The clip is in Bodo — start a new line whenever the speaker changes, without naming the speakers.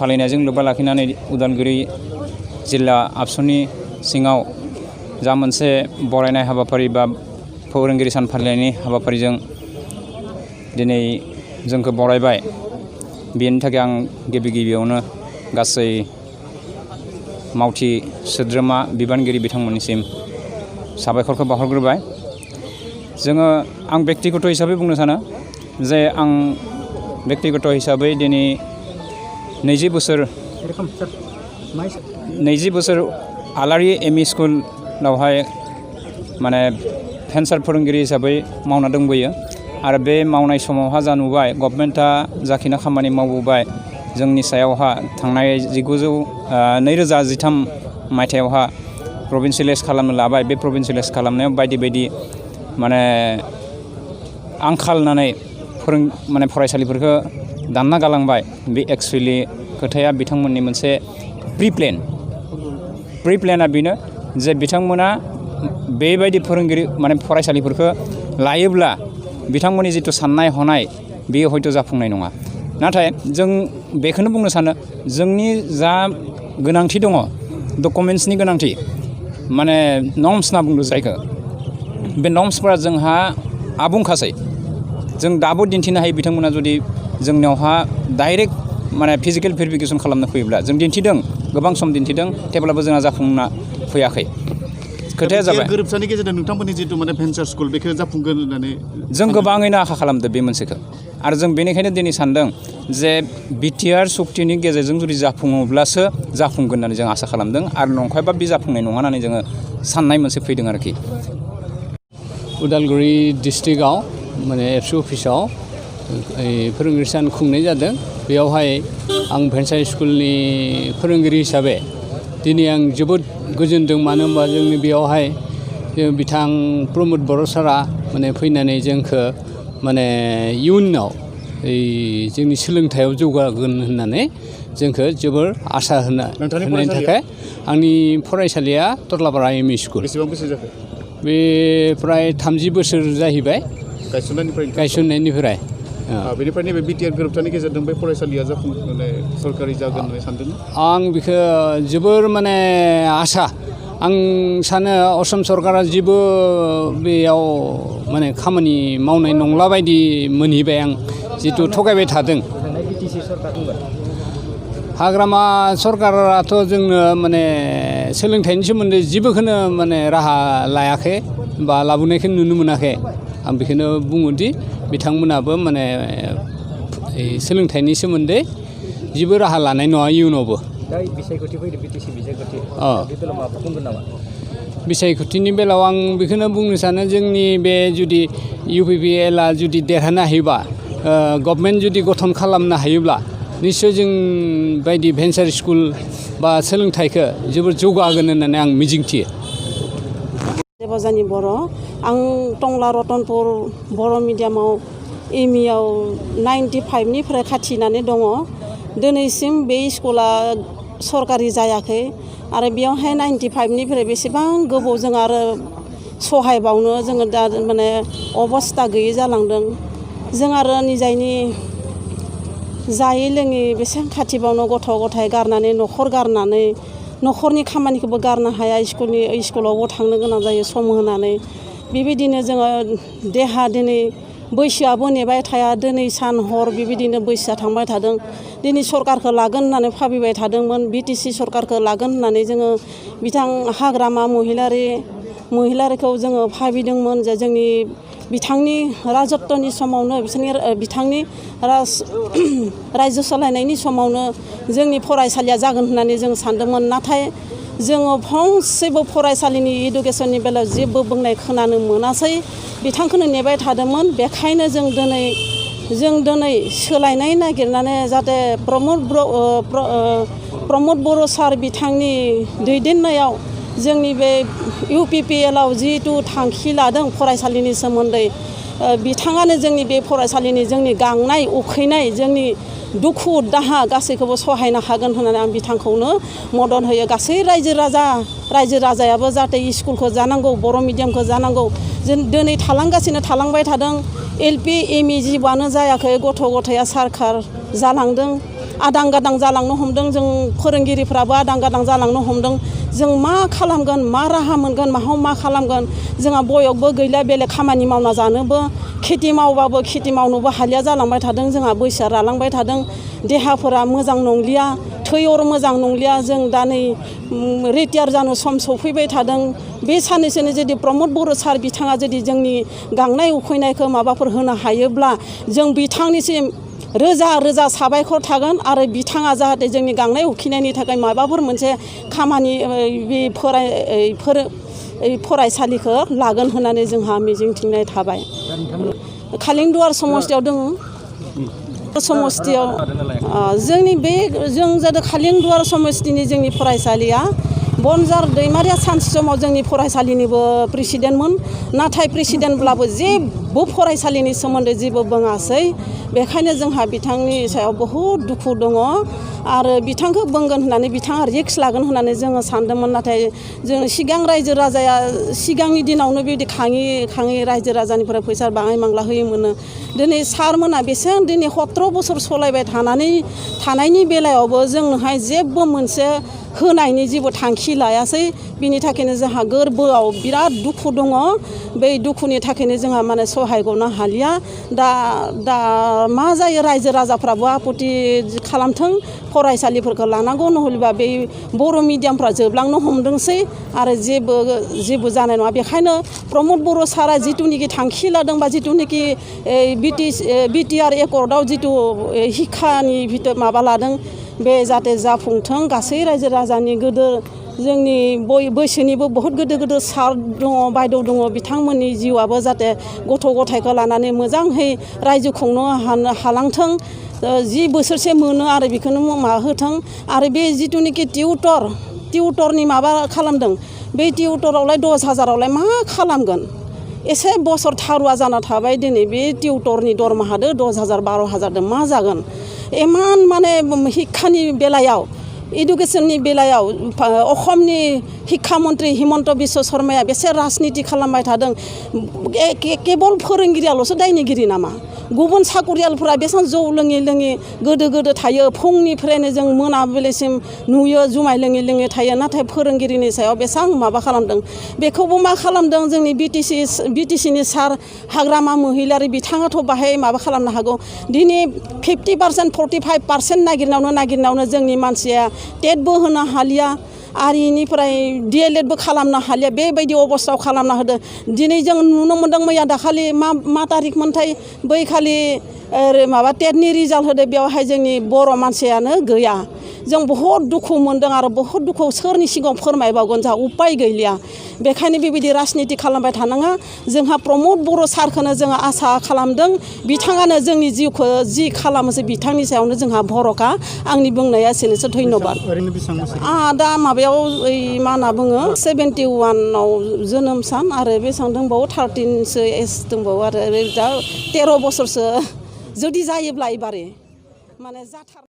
फालिनायजों लोब्बा लाखिनानै उदालगुरि जिल्ला आबसुनि सिङाव जा मोनसे बरायनाय हाबाफारि बा फोरोंगिरि सान फालिनायनि हाबाफारिजों दिनै जोंखौ बरायबाय बेनि थाखाय आं गिबियावनो गासै मावथि सोद्रोमा बिबानगिरि बिथांमोननिसिम साबायखरखौ बावहरग्रोबाय। आं बेक्तिगत हिसाबै बुंनो सानो जे आं बेक्तिगत हिसाबै दिनै 20 बोसोर आलारि एमइ स्कुलावहाय माने फेन्सार फोरोंगिरि हिसाबै मावना दंबोयो आरो बे मावनाय समावहा जा नुबाय गभर्नमेन्टआ जाखिना खामानि मावबोबाय जोंनि सायावहा थांनाय 2013 मायथाइयावहा प्रभिन्सियेलाइज खालामनो लाबाय। बे प्रभिन्सियेलाइज खालामनायाव बायदि माने आंखाल होननानै माने फरायसालिफोरखौ दानना गालांबाय। बे एक्सुवेलि खोथाया बिथांमोननि मोनसे प्रिप्लेनआ बेनो जे बिथांमोना बेबायदि फोरोंगिरि माने फरायसालिफोरखौ लायोब्ला बिथांमोननि जिथु साननाय हनाय बेयो हयथ' जाफुंनाय नङा। नाथाय जों बेखौनो बुंनो सानो जोंनि जा गोनांथि दङ डकुमेन्ट्सनि गोनांथि माने नर्म्स होनना बुंदों जायखौ बे नर्म्सफोरा जोंहा आबुंखासै। जों दाबो दिन्थिनो हायो बिथांमोना जुदि जोंनियावहा डाइरेक्ट माने फिजिकेल भेरिफिकेसन खालामनो फैयोब्ला जों दिन्थिदों गोबां सम दिन्थिदों थेवब्लाबो जोंहा जाफुंना फैयाखै। खोथाया जाबाय
गोरोबथानि गेजेरजों नोंथांमोननि जिथु माने भेन्सार स्कुल बेखौ जाफुंगोन होननानै
जों गोबाङैनो आखा खालामदों बे मोनसेखौ आरो जों बेनिखायनो दिनै सानदों जे बिटिआर सुक्तिनि गेजेरजों जुदि जाफुङोब्लासो जाफुंगोन होननानै जों आसा खालामदों आरो नंखायबा बे जाफुंनाय नङा होननानै जोङो साननाय मोनसे फैदों आरोखि।
उदालगुरि डिस्ट्रिक्टआव माने एबसु अफिसाव फोरोंगिरि सान खुंनाय जादों। बेयावहाय आं भेन्सार स्कुलनि फोरोंगिरि हिसाबै दिनै आं जोबोद गोजोनदों। मानो होनबा जोंनि बेयावहाय बिथां प्रमद बर' सारा माने फैनानै जोंखौ माने इयुनाव जोंनि सोलोंथायाव जौगागोन होननानै जोंखौ जोबोर आसा होनायनि थाखाय आंनि फरायसालिया तर्लापारा एमइ स्कुल।
बेसेबां बोसोर जाखो?
बे प्राय 30 बोसोर जाहैबाय गायसननायनिफ्राय।
बेनिफ्राय नैबे बिटिआर गोरोबथानि गेजेरजों बे फरायसालिया सरकारि जागोन होननानै सानदों।
आं बेखौ जोबोर माने आसा आं सानो असम सरकारा जेबो बेयाव माने खामानि मावनाय नंला बायदि मोनहैबाय आं जिथु थगायबाय थादों। हाग्रामा सरकाराथ' जोंनो माने सोलोंथाइनि सोमोन्दै जेबोखौनो माने राहा लायाखै बा लाबोनायखौ नुनो मोनाखै। आं बेखौनो बुङोदि बिथांमोनाबो माने सोलोंथाइनि सोमोन्दै जेबो राहा लानाय नङा इयुनावबो। बिसायख'थिनि बेलायाव आं बेखौनो बुंनो सानो जोंनि बे जुदि UPPLआ जुदि देरहानो हायोबा गभर्नमेन्ट जुदि गठन खालामनो हायोब्ला निस्सय जों बायदि भेन्सार स्कुल बा सोलोंथाइखौ जोबोर जौगागोन होननानै आं मिजिंथियो।
देबजानी बर' आं टंला रतनपुर बर' मिडियामाव एमइआव 95निफ्राय खाथिनानै दङ। दिनैसिम बे स्कुला सरकारि जायाखै आरो बेयावहाय 95निफ्राय बेसेबां गोबावजों आरो सहायबावनो जोङो दा माने अबस्था गैयै जालांदों। जों आरो निजायनि जायै लोङै बेसेबां खाथिबावनो गथ' गथाय गारनानै न'खर गारनानै न'खरनि खामानिखौबो गारनो हाया स्कुलावबो थांनो गोनां जायो सम होनानै। बेबायदिनो जोङो देहा दिनै बैसोआबो नेबाय थाया दिनै सान हर बेबायदिनो बैसोआ थांबाय थादों। दिनै सरकारखौ लागोन होननानै भाबिबाय थादोंमोन BTC सरकारखौ लागोन होननानै जोङो बिथां हाग्रामा महिलारिखौ जोङो भाबिदोंमोन जे जोंनि बिथांनि राजत्वनि समावनो बिथांनि रायजो सालायनायनि समावनो जोंनि फरायसालिया जागोन होननानै जों सानदोंमोन। नाथाय जोङो फंसेबो फरायसालिनि इडुकेसननि बेलायाव जेबो बुंनाय खोनानो मोनासै। बिथांखौनो नेबाय थादोंमोन। बेखायनो जों दिनै सोलायनाय नागिरनानै जाहाथे प्रमद बर' सार बिथांनि दैदेननायाव जोंनि बे UPPLआव जिहेतु थांखि लादों फरायसालिनि सोमोन्दै बिथाङानो जोंनि बे फरायसालिनि जोंनि गांनाय उखैनाय जोंनि दुखु दाहा गासैखौबो सहायनो हागोन होननानै आं बिथांखौनो मदद होयो। गासै रायजो राजायाबो जाहाथे स्कुलखौ जानांगौ बर' मिडियामखौ जानांगौ जों दिनै थालांबाय थादों। LP ME जेबोआनो जायाखै गथ' गथाया सारखार जालांदों आदां गादां जालांनो हमदों जों फोरोंगिरिफ्राबो आदां गादां जालांनो हमदों जों मा खालामगोन मा राहा मोनगोन माहाव मा खालामगोन जोंहा बयगबो गैला बेलेग खामानि मावना जानोबो खेथि मावबाबो खेथि मावनोबो हालिया जालांबाय थादों जोंहा बैसोआ रालांबाय थादों देहाफोरा मोजां नंलिया थैअर मोजां नंलिया जों दा नै रिटायार जानो सम सफैबाय थादों बे साननैसोनो जुदि प्रमद बर' सार बिथाङा जुदि जोंनि गांनाय उखैनायखौ माबाफोर होनो हायोब्ला जों बिथांनिसिम रोजा रोजा साबायखर थागोन आरो बिथाङा जाहाथे जोंनि गांनाय उखैनायनि थाखाय माबाफोर मोनसे खामानि बे फरायसालिखौ लागोन होननानै जोंहा मिजिंथिनाय थाबाय खालिंदुवार समस्तियाव दङ समस्तियाव जों जादों खालिंदुवार समस्तिनि जोंनि फरायसालिया बनजार दैमारिया सानसे समाव जोंनि फरायसालिनिबो प्रेसिडेन्टमोन नाथाय प्रेसिडेन्टब्लाबो जेबो फरायसालिनि सोमोन्दै जेबो बुङासै बेखायनो जोंहा बिथांनि सायाव बहुद दुखु दङ आरो बिथांखौ बुंगोन होननानै बिथाङा रिक्स लागोन होननानै जोङो सानदोंमोन नाथाय जों सिगां रायजो राजाया सिगांनि दिनावनो बिदि खाङि रायजो राजानिफ्राय फैसा बाङाय मांला होयोमोन दिनै सारमोना बेसेबां दिनै 17 बोसोर सलायबाय थानायनि बेलायावबो जोंनोहाय जेबो मोनसे होनायनि जेबो थांखि लायासै बिनि थाखायनो जोंहा गोरबोआव बिराद दुखु दङ बे दुखुनि थाखायनो जोंहा माने सहाय गनो हालिया दा मा जायो रायजो राजाफ्राबो आपत्ति खालामथों फरायसालिफोरखौ लानांगौ नहलेबा बे बर' मिडियामफ्रा जोबलांनो हमदोंसै आरो जेबो जानाय नङा बेखायनो प्रमद बर' सारा जिथुनिखि थांखि लादों बा जिथुनिखि बिटिआर एकर्डआव जिथु शिक्षानि भितर माबा लादों बे जाहाथे जाफुंथों गासै रायजो राजानि गोदो जोंनि बैसोनिबो बहुत गोदो सार दङ बायद' दङ बिथांमोननि जिउआबो जाहाथे गथ' गथायखौ लानानै मोजाङै रायजो खुंनो हालांथों जि बोसोरसे मोनो आरो बेखौनो माबा होथों आरो बे जिथुनिखि टिउटरनि माबा खालामदों बे टिउटरावलाय 10,000आवलाय मा खालामगोन एसे बोसोर थारुवा जाना थाबाय दिनै बे टिउटरनि दरमाहादो 10,000 12,000 मा जागोन इमान माने शिक्षानि बेलायाव इडुकेसननि बेलायाव असमनि शिक्षा मन्त्रि हिमन्त बिश्व शर्माया बेसे राजनिति खालामबाय थादों केबल फोरोंगिरियाल'सो दायनिगिरि नामा गुबुन साकरियालफोरा बेसेबां जौ लोङि गोदो थायो फुंनिफ्रायनो जों मोनाबिलिसिम नुयो जुमाय लोङि थायो नाथाय फोरोंगिरिनि सायाव बेसेबां माबा खालामदों बेखौबो मा खालामदों जोंनि बिटिसिनि सार हाग्रामा महिलारि बिथाङाथ' बाहाय माबा खालामनो हागौ दिनै 50% 45% नागिरनायावनो जोंनि मानसिया टेटबो होनो हालिया आरिनिफ्राय DLEDबो खालामनो हालिया बेबायदि अबस्थायाव खालामना होदो दिनै जों नुनो मोन्दों मैया दाखालि मा तारिख मोनथाय बैखालि माबा टेटनि रिजाल्ट होदो बेवहाय जोंनि बर' मानसियानो गैया जों बहुत दुखु मोनदों आरो बहुत दुखु सोरनि सिगाङाव फोरमायबावगोन जोंहा उपाय गैलिया बेखायनो बेबायदि राजनिति खालामबाय थानाङा जोंहा प्रमद बर' सारखौनो जोङो आसा खालामदों बिथाङानो जोंनि जिउखौ जि खालामोसो बिथांनि सायावनो जोंहा भरखा आंनि बुंनाया एसेनोसै धन्यबाद दा माबायाव मा होनना बुङो 71आव जोनोम सान आरो बेसेबां दंबावो 13सो एज दंबावो आरो दा 13 बोसोरसो जुदि जायोब्ला एबारे माने जाथार